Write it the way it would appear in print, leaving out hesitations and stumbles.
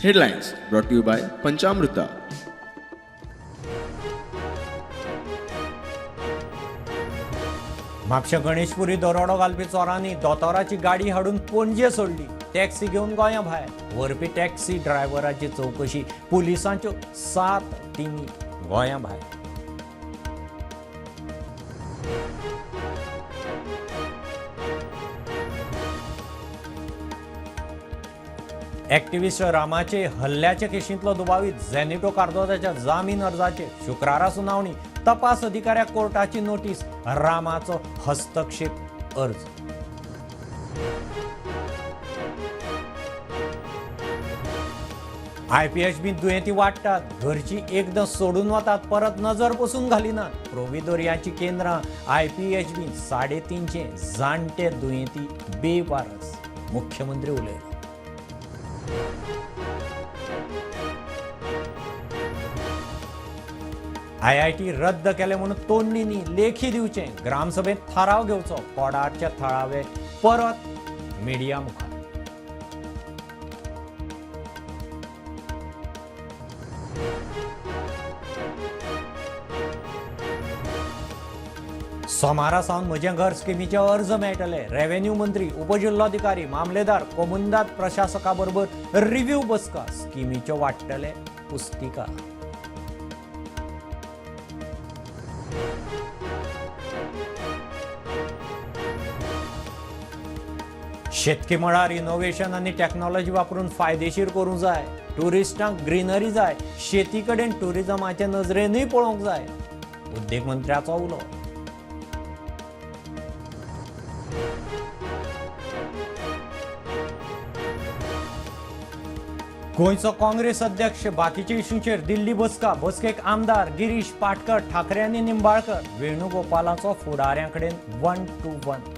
Headlines brought to you by Panchamruta. Mapusa Ganeshpuri दरोडो घालपी चोरांनी दोतोराची गाडी हाडून पणजे सोडली. टॅक्सी घेवन गोंया भायर व्हरपी टॅक्सी ड्रायव्हराची चवकशी. पुलिसांच्यो 7 टिमी गोंया भायर. एक्टिविस्ट रामाचे हल्ल्याच्या केशींतलो दुबावीत झेनिटो कार्दोजाच्या जामीन अर्जाचेर शुक्रारा सुनावणी. तपास अधिकाऱ्याक कोर्टाची नोटीस. रामाचो हस्तक्षेप अर्ज. आयपीएचबी दुयेंती वाडटात, घरची एकदां सोडून वतात, परत नजर पसून घालिनात. प्रोविदोरियाची केंद्रां आयपीएचबी 350 जाणटे दुयेंती बेवारस. मुख्यमंत्री उलयलो. आयआयटी रद्द केले म्हणून तोडणींनी लेखी दिवचें. ग्रामसभेंत थाराव घेवचो. कोडारचे थळावे परत मिडिया मुखार. सोमारा सावन म्हजें घर स्किमीचे अर्ज मेळटले. रेव्हेन्यू मंत्री, उपजिल्लोधिकारी, मामलेदार, कोमुंदाद प्रशासका बरोबर रिव्ह्यू बसका. स्किमीच्यो वाडटले पुस्तिका. शेतकी मळार इनोव्हेशन आनी टॅक्नॉलॉजी वापरून फायदेशीर करूंक जाय. ट्युरिस्टांक ग्रिनरी जाय. शेती कडेन ट्युरिजमाचे नजरेनूय पळोवंक जाय. उद्देग मंत्र्याचो उलो. गोंयचो काँग्रेस अध्यक्ष बाकीच्या इश्यूचेर दिल्ली बसका. बसकेक आमदार गिरीश पाटकर, ठाकरे आनी निंबाळकर. वेणुगोपालाचो फुडाऱ्यां कडेन 1 to 1.